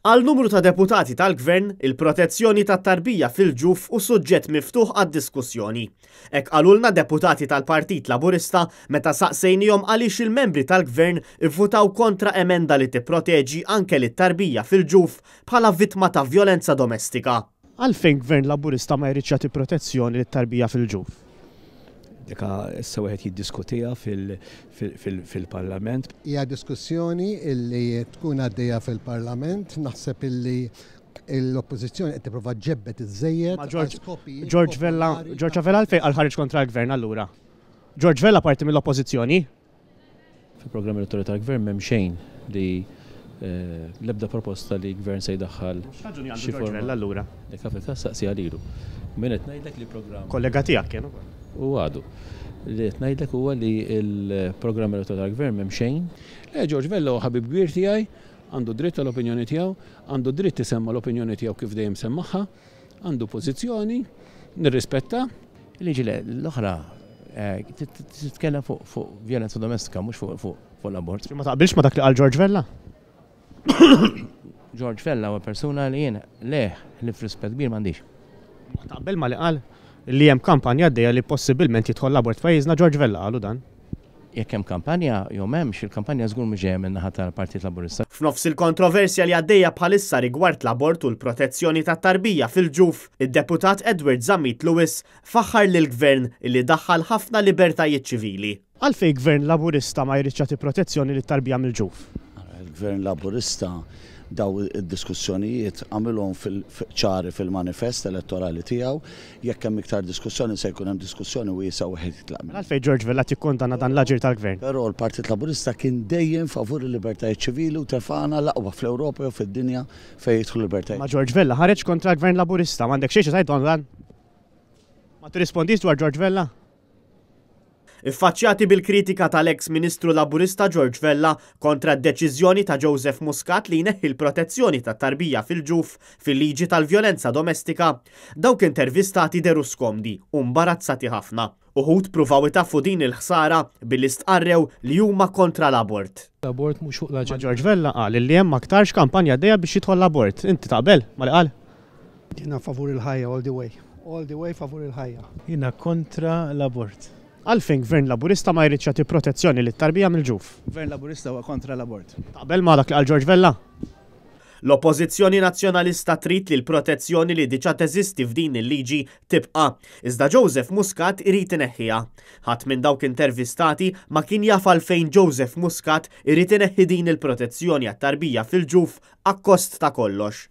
Għal numru ta' deputati tal-Gvern, il-protezzjoni tat-tarbija fil-ġuf hu suġġett miftuħ għad-diskussjoni. Hekk qalulna deputati tal-Partit Laburista meta saqsejnihom għaliex il-membri tal-Gvern ivvutaw kontra emenda li tipproteġi anke lit-tarbija fil-ġuf bħala vittma ta' vjolenza domestika. Għalfejn Gvern Laburista ma jridx jagħti protezzjoni lit-tarbija fil-ġuf? Dika issa wieħed jiddiskutiha fil-Parlament. Hija diskussjoni li tkun għaddejja fil-Parlament, naħseb illi l-Oppożizzjoni qed tipprova ġġebbed iżżejjed. Ma George Vella, George Vella għalfejn qal ħareġ kontra l-Gvern allura? George Vella parti mill-Oppożizzjoni? Fil-programm elettorali tal-Gvern m'hemm xejn li l-ebda proposta li l-Gvern se jdaħħal xi forma. Vella allura? Dik fil-każ saqsiha lilu. Imma jien qed ngħidlek li l-programm. Kollega tiegħek kien ukoll. U għadu. Li qed ngħidlek huwa li l-programm elettorali tal-Gvern m'hemm xejn. Le, George Vella huwa ħabib kbir tiegħi, għandu dritt għall-opinjoni tiegħu, għandu dritt isemma' l-opinjoni tiegħu kif dejjem semmagħha. Għandu pożizzjoni, nirrispetta. Il-liġi l-oħra titkellem fuq vjolenza domestika mhux fuq l-abort. Ma taqbilx ma' dak li qal George Vella? George Vella huwa persuna li jien lejh ħlief rispett kbir m'għandix. Ma taqbel ma' li qal li hemm kampanja għaddejja li possibbilment jidħol l-abort f'pajjiżna George Vella qalu dan. Jekk hemm kampanja jew m'hemmx, il-kampanja żgur mhux ġejja min-naħa tal-Partit Laburista. F'nofs il-kontroversja li għaddejja bħalissa rigward l-abort u l-protezzjoni tat-tarbija fil-ġuf, id-Deputat Edward Zammit Lewis faħħar lill-Gvern illi daħħal ħafna libertajiet ċivili. Għalfejn Gvern Laburista ma jridx jagħti protezzjoni lit-tarbija mill-ġuf? Il-Gvern Laburista daw id-diskussjonijiet għamilhom ċari fil-manifest elettorali tiegħu. Jekk hemm iktar diskussjoni se jkun hemm diskussjoni wiesgħa u wieħed jitlaq Mela għalfejn George Vella qed jikkundanna dan l-aġir tal-Gvern? Però l-Partit Laburista kien dejjem favur il-libertajiet ċivili u tefagħna l-aqwa fl-Ewropa jew fid-dinja fejn jidħlu libertajiet. Imma George Vella ħareġ kontra l-Gvern Laburista, m'għandek xejn xi tgħid dwar dan? Ma tirrispondix dwar George Vella? Iffaċċjati bil-kritika tal-eks Ministru Laburista George Vella kontra d-deċiżjoni ta' Joseph Muscat li jneħħi l-protezzjoni tat-tarbija fil-ġuf fil-liġi tal-vjolenza domestika, dawk intervistati dehru skomdi u mbarazzati ħafna. Uħud pruvaw itaffu din il-ħsara billi stqarrew li huma kontra l-abort. L-abort mhux fuq l-aġenda. Ma George Vella qal li hemm aktarx kampanja għaddejja biex jidħol l-abort. Inti taqbel ma' li qal? Jiena favur il-ħajja all the way. All the way favur il-ħajja. Jiena kontra l-abort. Għalfejn Gvern Laburista ma jridx jagħti protezzjoni lit-tarbija mill-ġuf? Gvern Laburista huwa kontra l-abort. Taqbel ma' dak li qal George Vella? L-Oppożizzjoni Nazzjonalista trid li l-protezzjoni li diġà teżisti f'din il-liġi tibqa', iżda Joseph Muscat irid ineħħiha. Ħadd minn dawk intervistati ma kien jaf għalfejn Joseph Muscat irid ineħħi din il-protezzjoni għat-tarbija fil-ġuf akkost ta' kollox.